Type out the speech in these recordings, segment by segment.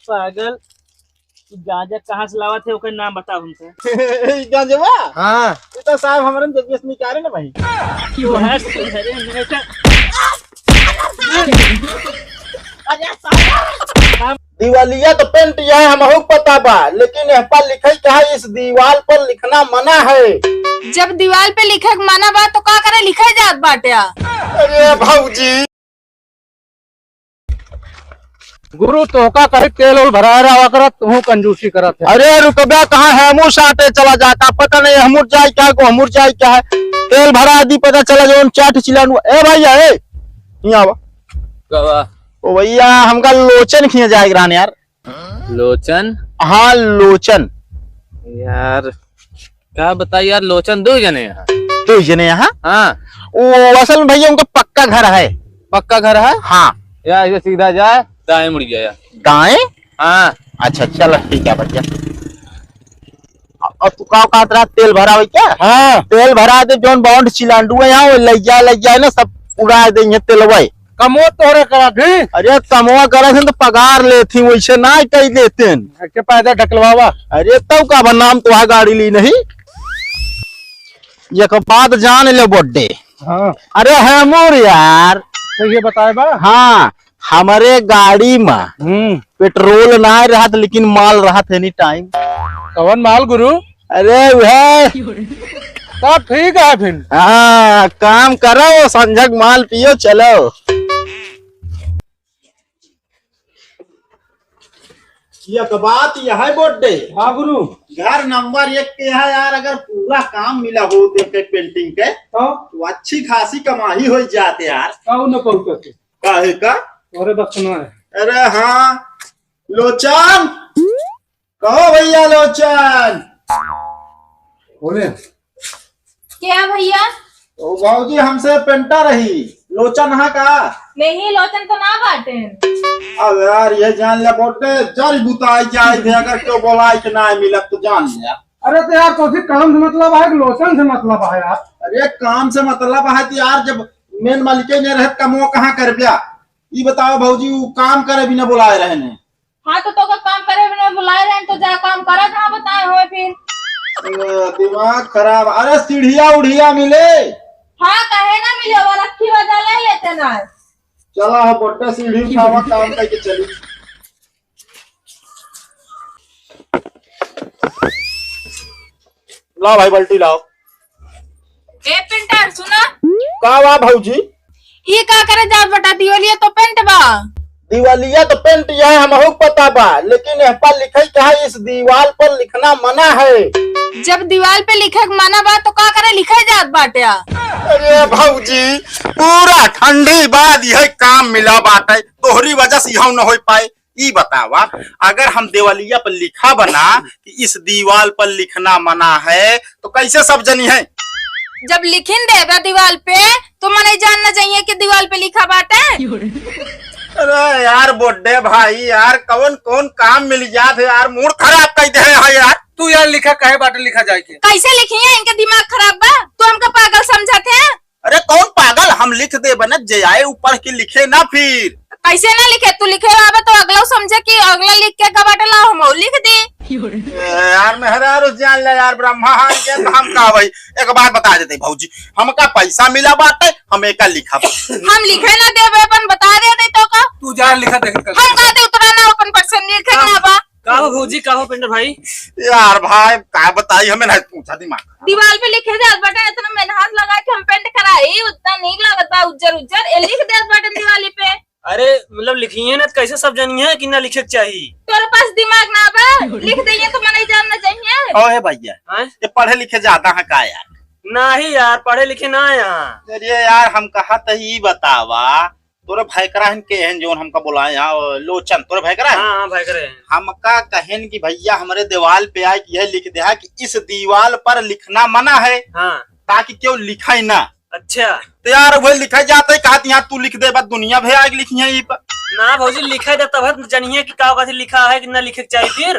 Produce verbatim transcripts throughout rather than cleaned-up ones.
पागल, तू गांजा कहाँ से लावत है, ओकर नाम बताओ हमका। ई गांजवा? हाँ। ई तो साहब हमरन जब निकाले ना भाई। तू हंस, अरे, मैं तो दिवालिया तो पेंट यह हमहू के पता बा, लेकिन एह पर लिखई का है, इस दीवाल पर लिखना मना है। जब दीवाल पे लिखे के मना बा, तो का करे लिखे जात बाटे? अरे भौजी। गुरु, तोहका कहीं तेल उल भराए रहा करत, तू कंजूसी करत है। अरे रुकबे कहाँ है, हमू साटे चला जाता, पता नहीं हमू जाए क्या है, को हमू जाए क्या है। तेल भरा दी, पता चला जौन चाट चिलान। ए भैया, ए, यहाँ आवा। का बा? ओ भैया, हमका लोचन खिया जाए रहने यार। लोचन? हाँ, लोचन। यार, का बताई यार, लोचन दो जने हैं। दो जने हैं? हाँ। वो असल में भैया उनका पक्का घर है। पक्का घर है? हाँ। यार, ये सीधा जाए, दाएं मुड़ गया यार। दाएं? हाँ। अच्छा, चल, ठीक है भैया। अब तू का कहत रहा, तेल भरावे क्या? हाँ। तेल भरा दे, जौन बॉन्ड चिलांडू है यहाँ, वो लैया, लैया है ना, सब उड़ा दे, ये तेलवा है। कमो तोहरे करा भी। अरे, कमवा करा से तो पगार लेथी, वैसे ना कही देते हैं। के पैदा ढकलवावा। अरे, तब का बा, नाम तो है गाड़ी ली नहीं। एक बात जान ले, बोड्डे। हाँ। अरे, हमूर यार। तो ये बताए बा? हाँ, हमरे गाड़ी में हम्म। पेट्रोल ना रहत, लेकिन माल रहत any time। कवन माल गुरु? अरे वह। तब ठीक है फिर। हाँ, काम करो, संझक माल पियो, चलो। एक बात यह है बोड्डे। हाँ गुरु। घर नंबर एक के है यार, अगर पूरा काम मिला हो देखे पेंटिंग के, हाँ। तो अच्छी खासी कमाई हो जाते यार। का न कहू करते? काहे का? अरे बस सुना है। अरे हाँ, लोचन, कहो भैया लोचन। बोले। क्या भैया? ओ भौजी, हमसे पेंटर रही, लोचन है का? नहीं, लोचन तो ना बाटे। अब यार, ये जान ले बोड्डे, जल बुताई जाए थे, अगर क्यों बोलाई के ना मिलत तो जान ले। अरे तो यार, तोसे काम से मतलब है कि लोचन से मतलब है यार? अरे काम से मतलब है तो यार, जब मेन मालिक ही नहीं रहत, कमवा कहाँ करब्या? ई बताओ भौजी, वो काम करे बिना बुलाए रहने। हाँ, तो तोका काम करे बिना बुलाए रहे, तो जा काम करा, कहाँ बताए होए फिर? अरे, दिमाग खराब। अरे, सीढ़िया उढ़िया मिले। हाँ, काहे ना मिले, वो रखी बजा ले लेते ना। चला हो, बोड्डे सीढ़ी उठावा, काम करके चली। लाओ भाई, बाल्टी लाओ। ए पेंटर, सुना। का बा भौजी? ई का करे जात बटा? दिवालिया तो पेंट बा। दिवालिया तो पेंट यह हमहू के पता बा, लेकिन एह पर लिखई का है, इस दीवाल पर लिखना मना है। जब दीवाल पे लिखे के मना बा, तो का करे लिखे जात बाटे? अरे भौजी, पूरा ठंडी बाद यह काम मिला बाटे, तोहरी वजह से यहू न हो पाए। ई बतावा, अगर हम देवलिया पर लिखा बना कि इस दीवाल पर लिखना मना है, तो कैसे सब जनी है? जब लिखिन देबे दीवाल पे, तो मनई जान न जाइए कि दीवाल पे लिखा बाटे। अरे यार बोड्डे भाई यार, कौन कौन काम मिल जात है यार, मूड खराब कर दे है यार। तू यार लिखा काहे बाटे, लिखा जाए के। कैसे लिखिए, इनके दिमाग खराब बा, तू हमका पागल समझत है? अरे कौन पागल, हम लिख देबे न, जे आए ऊ पढ़ के लिखे ना फिर। कैसे ना लिखे? तू लिखे रहबे तो अगला समझे कि अगला लिख के का बाटे, लाओ हम लिख दी। ए, यार मेहरारू जान ले यार, ब्रह्मा हार के तो हम का भाई। एक बात बता देते भौजी, हमका पैसा मिला बाटे, हम एका लिखब। हम लिखे ना देबे, अपन बता देते तो का। तू जा लिखा देख कर। हम का दे उतरा ना, अपन पर्सन लिखे ना बा। का हो भौजी, का हो पेंटर भाई? यार भाई, का बताई, हमें नहीं पूछा दिमाग। दीवाल पे लिखे जात बाटे, इतना मेहनत लगा के हम पेंट कराई, उतना नीक लागत बा, उज्जर उज्जर, ए लिख देत बाटे दीवाली पे। अरे, मतलब लिखिए ना, तो कैसे सब जानिए कि ना लिखे के चाही? तोरे पास दिमाग ना बा, लिख दइए तो मनई जान ना जाइए। ओ हे भैया, हैं? ये पढ़े लिखे ज्यादा है का यार? नहीं यार, पढ़े लिखे ना है यहाँ। अरे यार, हम कहा त ई बतावा, तोरे भैकरा हन के हन जौन हमका बोलाए यहाँ, ओ, लोचन, तोरे भैकरा हन? हाँ, हाँ, भैकरा हन। हमका कहन कि भैया हमरे दीवाल पे आए कि यह लिख दे है कि इस दीवाल पर लिखना मना है, हाँ। ताकि क्यों लिखाई ना। अच्छा। तो यार वही लिखा जाता है, कहा यहाँ तू लिख दे, बस दुनिया भे आगे लिखी है ई पर। ना भौजी, लिखा जाता है, जानिए कि का बात लिखा है कि ना लिखे के चाहिए फिर।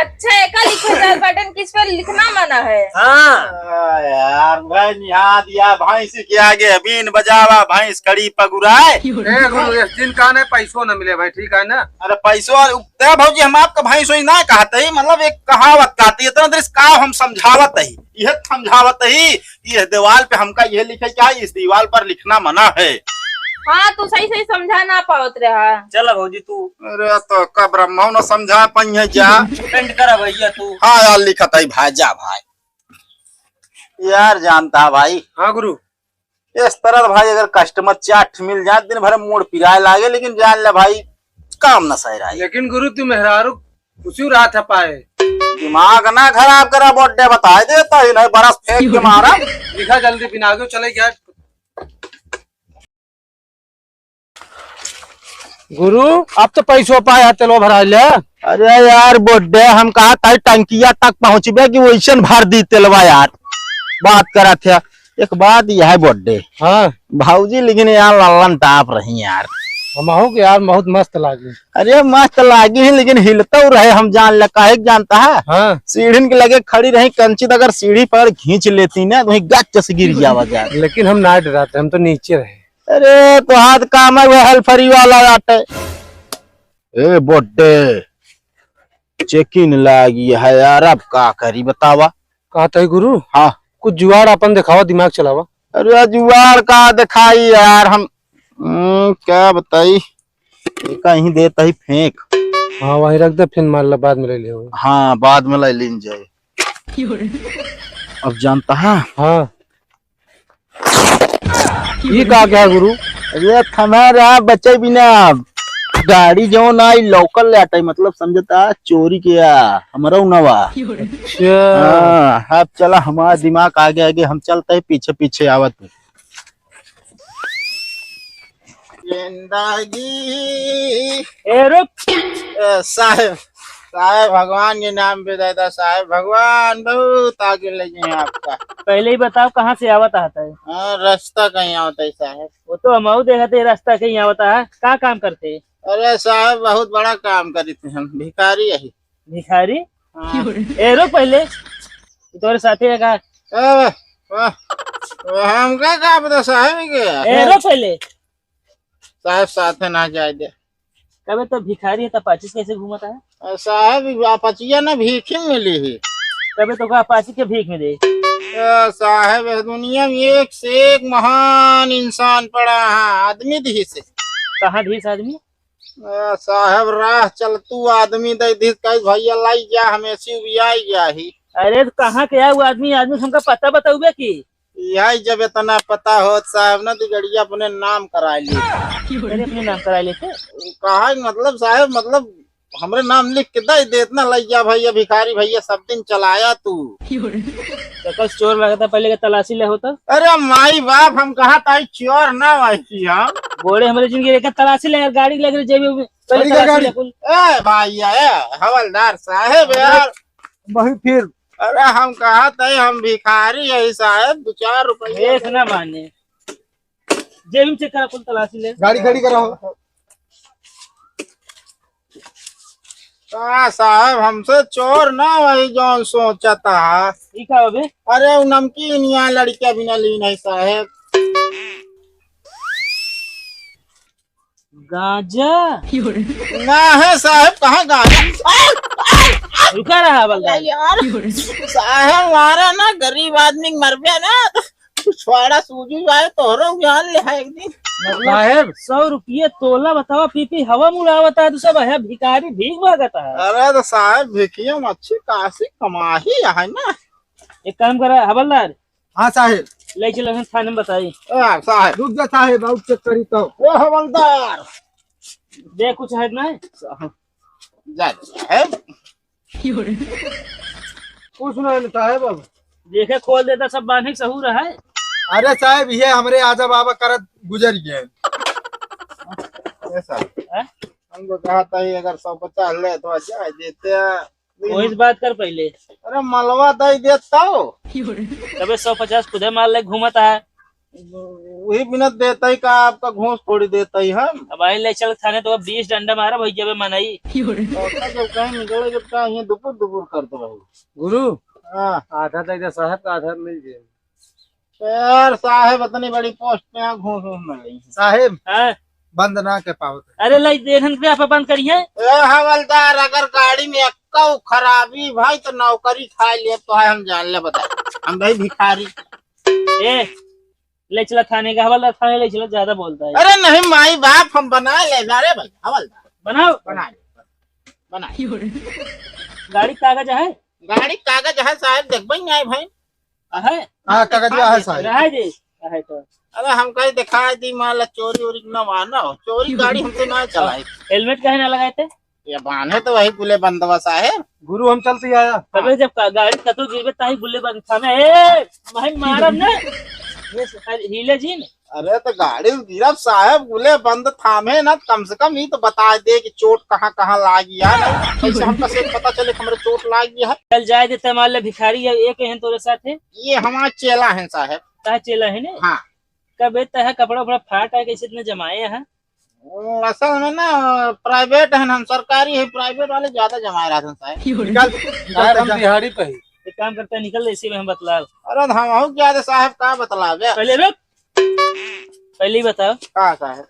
अच्छा, एका लिखे जात बाटन, किस पर लिखना मना है? हाँ। आ, यार, भाई निहा दिया, भैंस के आगे बीन बजावा, भैंस कड़ी पगुराए। ए गुरु, इस दिन का नहीं पैसो न मिले भाई, ठीक है ना? अरे पैसो, ते भौजी, हम आपका भैंस वही ना कहते ही, मतलब एक कहावत कहती है, इतना देर से का हम समझावत ही, यह समझावत ही, यह दीवाल पे हमका यह लिखे क्या, इस दीवाल पर लिखना मना है। हाँ, तू सही सही समझा ना पावत रहा। चल भौजी तू। अरे तो का ब्रह्मा न समझा पाई है क्या? पेंट करा भैया तू। हाँ यार, लिखत है भाई, जा भाई। यार जानता है भाई। हाँ गुरु। इस तरह भाई अगर कस्टमर चार ठे मिल जाए, दिन भर मूड पिराए लागे, लेकिन जान ले भाई काम न सह रहा है। लेकिन गुरु तू मेहरारू खुशी रात है पाए। दिमाग ना खराब करा, बोड्डे बताए देता ही नहीं, बरस फेंक के मारा। लिखा जल्दी बिना आगे चले गया। गुरु, अब तो पैसो पाया, तेलो भरा ले। अरे यार बोड्डे, हम कहा ताई टंकिया तक पहुँचबे कि वैसन भर दी तेलवा यार। बात करा थे। एक बात यह है बोड्डे। हाँ। भौजी लेकिन यार लल्लन टाप रही यार। हमहू के यार बहुत मस्त लागी। अरे मस्त लागी है लेकिन हिलतो रहे, हम जान ले काहे के जानता है। हाँ। सीढ़िन के लगे खड़ी रही कंची, तो अगर सीढ़ी पर खींच लेती ना तो वहीं गच से गिर जावा जाए। लेकिन हम ना डराते, हम तो नीचे रहे। अरे, तो हाथ काम है, वो हेल्परी वाला आटे। ए, बोड्डे, चेकिन लागी है यार, अब का करी बतावा? कहत है गुरु? हाँ। कुछ जुगाड़ अपन दिखावा, दिमाग चलावा। अरे, जुगाड़ का दिखाई यार, हम, हम्म, क्या बताई? ये कहीं देता ही फेंक। हाँ, वहीं रख दे, फिर मान ला, बाद में ले ले। हाँ, बाद में ले लीन जाए। अब जानता है? हाँ। ई का क्या गुरु? अरे थमा रहा बच्चे बिना। गाड़ी जौन आई लोकल ले आटा, मतलब समझता चोरी किया, हमरा नवा। अच्छा। हाँ, अब चला हमारा दिमाग आगे आगे, हम चलते हैं पीछे पीछे आवत। जिंदगी। ए, रुक। ए, साहेब, साहेब, भगवान के नाम पे दे दा साहेब, भगवान बहुत आगे ले गए हैं आपका। पहले ही बताओ, कहाँ से आवत आता है? हाँ, रास्ता कहीं आवत है साहेब। वो तो हम देखते हैं, रास्ता कहीं आवत है। का काम करते हैं? अरे साहेब, बहुत बड़ा काम करी थे हम, भिखारी यही। भिखारी? हाँ। ए, रुक पहले। तोरे साथे है का? ए, वाह, वाह, हमका का पता साहेब के? ए, रुक पहले। साहेब साथे ना जाए दे। कबे तो भिखारी है, तो अपाची कैसे घूमता है? ए, साहेब, अपाचिया ना भीख ही मिली ही। कबे तो का अपाची के भीख में दे? ए, साहेब, इस दुनिया में एक से एक महान इंसान पड़ा है, आदमी दी से। कहाँ दी से आदमी? ए, साहेब, राह चलतू आदमी दे दिस, कही, "भैया, लाई जा, हमें सी उबियाई जाही।" अरे, तो कहाँ के है वो आदमी? आदमी हमका पता बताउबे की? यही जब इतना पता होत, साहेब, ना, तो गड़िया अपने नाम करा ली। अरे, अपने नाम करा लेते? कहा, मतलब, साहेब, मतलब, हमरे नाम लिख के दे दे, इतना लइया भैया, भिखारी भैया, सब दिन चलाया तू। तो कल चोर लगता, पहले के तलाशी ले होता। अरे माई बाप, हम कहा ताई चोर ना भाई हम। बोले हमरे जिंदगी एक तलाशी ले, गाड़ी लग रही जेबी में, पहले गाड़ी का तलाशी गाड़ी। ले कुल। ए भैया, ए हवलदार साहेब यार। वही फिर। अरे हम कहा ताई हम भिखारी है साहेब, दो चार रुपये। एक ना माने। जेबी में चेक करा, कुल तलाशी ले। गाड़ी खड़ी कराओ। का साहब, हमसे चोर ना वही जौन सोचता है। ई का बे? अरे, उ नमकीन यहाँ लड़कियां बिना ली नहीं साहब। गांजा? ना है साहब, कहाँ गांजा? रुका रहा बंदा। यार, साहब, मारा ना, गरीब आदमी के मरबे ना, तो पिछवाड़ा सूजी जाए, तोहरो जान ले है एक दिन। मतलब साहेब। सौ रुपये तोला बतावा, पी पी हवा मुड़ावता है, तू सब है भिखारी, भीख मांगता है। अरे तो साहेब, भिखिया में अच्छी खासी कमाही है ना। एक काम करा हवलदार। हाँ साहेब। ले चलो हम थाने में बताई। ए साहेब। रुक जा साहेब, आउट चेक करी तो। ओ हवलदार। दे कुछ है ना? जा साहेब। कुछ ना है साहेब, अब देखे खोल देता, सब बांधे के सहूर है। अरे साहेब, ये हमरे आजा बाबा करत गुजर गए। ए साहब, हैं? हमको कहा था, ये अगर सौ पचास ले तो आ जाए देते। वही से बात कर पहले। अरे मलवा दे देता हो। तबे सौ पचास खुदे मार ले घूमता है। वही मिनट देता ही का, आपका घूस थोड़ी देता ही हम। अब आई ले चल थाने तो अब बीस डंडा मारा भाई जब मनई। तो आपका जब कहीं निकले जब का ये दुपुर दुपुर कर दो भाई। गुरु, हाँ। आधा दे दे साहब का, आधा मिल जाए। यार साहब इतनी बड़ी पोस्ट पे यहाँ घूस घूस न रही। साहेब, हाँ। बंद ना के पावत है। अरे लाई देखन पे आप बंद करिए। ए हवलदार, अगर गाड़ी में एक्का खराबी भाई तो नौकरी खाए लिए तो है, हम जान ले बता। हम भाई भिखारी। ए, ले चला थाने का, हवलदार थाने ले चला, ज्यादा बोलता है। अरे नहीं माई बाप, हम बना ले। अरे भाई हवलदार, बनाओ। बना ले, बना ले। गाड़ी कागज है? गाड़ी कागज है साहब, देखबे नहीं आए भाई। आहे? हाँ, कागजवा है साहब। रहे दे, आहे तो। अरे हमका ही दिखा दी, मान ला चोरी वोरी न हुआ ना हो। चोरी गाड़ी हम तो ना चलाए। हेलमेट काहे ना लगाए थे? ये बांधे तो वही गुले बंदवा साहेब। गुरु हम चलती आया। अबे जब का-, गाड़ी कतो गिरबे ताही गुले बंद था ना। ए, भाई मारब ना। ये हिले जिन। अरे तो गाड़ी गिरब साहेब, गुले बंद थामे ना, कम से कम ई तो बता दे कि चोट कहाँ कहाँ लागी है ना। कैसे हमका से पता चले कि हमरे चोट लागी है। चल जाए दे, तमाल ले भिखारी है, एक हैं तोरे साथ है। ये हमारा चेला है साहेब। का चेला है ने? हाँ। कबे तह कपड़ा उपड़ा फाट है, कैसे इतने जमाए हैं? वो असल में ना प्राइवेट है ना, हम सरकारी है, प्राइवेट वाले ज्यादा जमाए रहते हैं साहेब। निकल, निकल साहेब, हम जा। दिहाड़ी पे ही। एक काम करते हैं, निकल, इसी में हम बतलाओ। अरे हम हूँ क्या दे साहेब, का बतलावे? पहले रुक, पहले ही बताओ। का साहेब?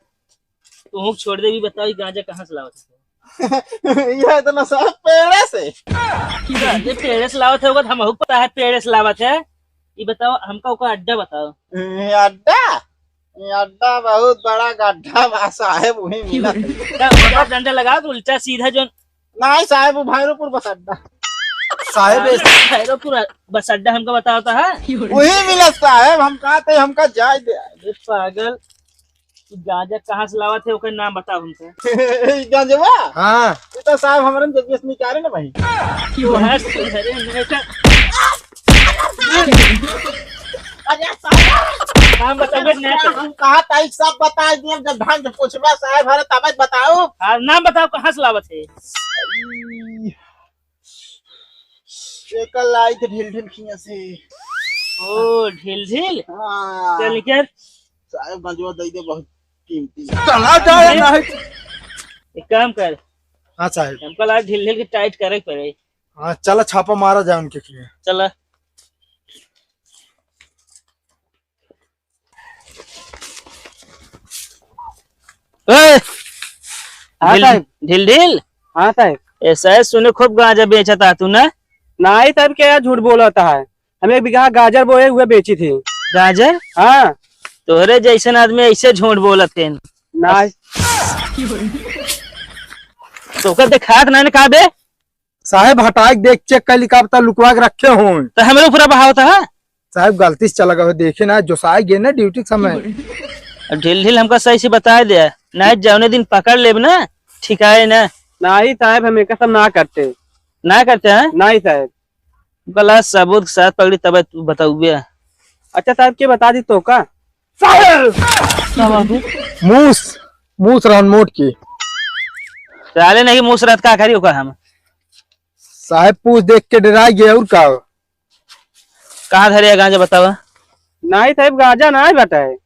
तू छोड़ दे, भी बताओ, ये गांजा कहाँ से लावत है? ये इतना साहेब पेड़े से। ये पेड़े से लावत है, ओकर हमहू पता है पेड़े से लावत है। ये बताओ, हमका ओकर अड्डा बताओ। ये अड्डा? ये अड्डा बहुत बड़ा गड्ढा बा साहेब, वही मिलत है। क्या उल्टा डंडा लगा, तो उल्टा सीधा जो नहीं साहेब, वो भैरोपुर बस अड्डा। साहेब, ए- भैरोपुर बस अड्डा हमका बतावता है। वही मिलत साहेब, हम कहते हमका जाए दे। अरे पागल, तू गांजा कहाँ से लावत है, ओकर नाम बताओ हमका। ई गांजवा? हाँ। ये तो साहेब हमरन जब निकाले ना भाई। क्यों है सुधरे नहीं का? अरे साहेब, नाम बताओ ना। हम कहा था, ई सब बता दिए, जब ढंग से पूछबा साहेब, अरे तब बताओ। हाँ, नाम बताओ, कहाँ से लावत है? एकर लाई थे ढील ढील खिया से। ओ, ढील ढील? हाँ। चल निकल। साहेब गंजवा दे दे, बहुत कीमती। चला जाए अरे। ना है। एक काम कर। हाँ साहेब। हमका ला ढील ढील के टाइट करे के पड़े। हाँ, चला छापा मारा जाए उनके खिया। चला। ए, हाँ ढील, साहेब। ढील ढील। हाँ साहेब। ऐसा है, सुने खूब गांजा बेचत आ तू ना? नाहीं साहेब, क्या यार झूठ बोलत है? हम एक बीघा गाजर बोए हुए बेची थी। गाजर? हाँ। तोहरे जैसन आदमी ऐसे झूठ बोलत है। नाहीं। तोका देखात ना, ना का बे? साहेब, हटाए के देख, चेक कर ली, का पता लुकवा के रखे हों। तो हमरे ऊपर बहावत है? साहेब, गलती से चला गए, देखे ना, जोसाए गए ना ड्यूटी के समय। अब ढील ढील हमका सही से बताए दे, नाहीं जौने दिन पकड़ लेब ना, ठिकाए ना। नाहीं साहेब, हम एक सब ना करते। ना करते हैं? नाहीं साहेब। हमका ला सबूत के साथ पकड़ी, तब तू बताउबे। अच्छा साहेब, के बता दी तोका? साहेब! का बाबू? मूस, मूस रहन मोट की। साले नहीं मूस रहत का करी ओकर हम? साहेब पूछ देख के डराई गए और का? कहाँ धरे है गांजा बतावा? नाहीं साहेब, गांजा नाहीं बताए।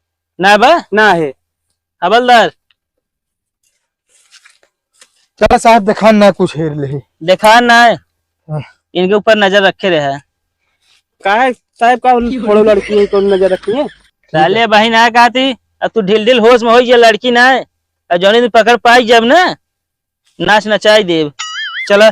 ना बा? ना है। हवलदार। चला साहेब, देखान ना कुछ हेर ले। देखान ना है। हाँ। इनके ऊपर नजर रखे रहे। काहे साहेब, का उन थोड़ो लड़की है, कौन नजर रखी है? साले बहिन आए कहती, अब तू ढील ढील होश में हो, ये लड़की ना है। अब जौने दिन पकड़ पाई जब ना, नाच नचाई देब। चला।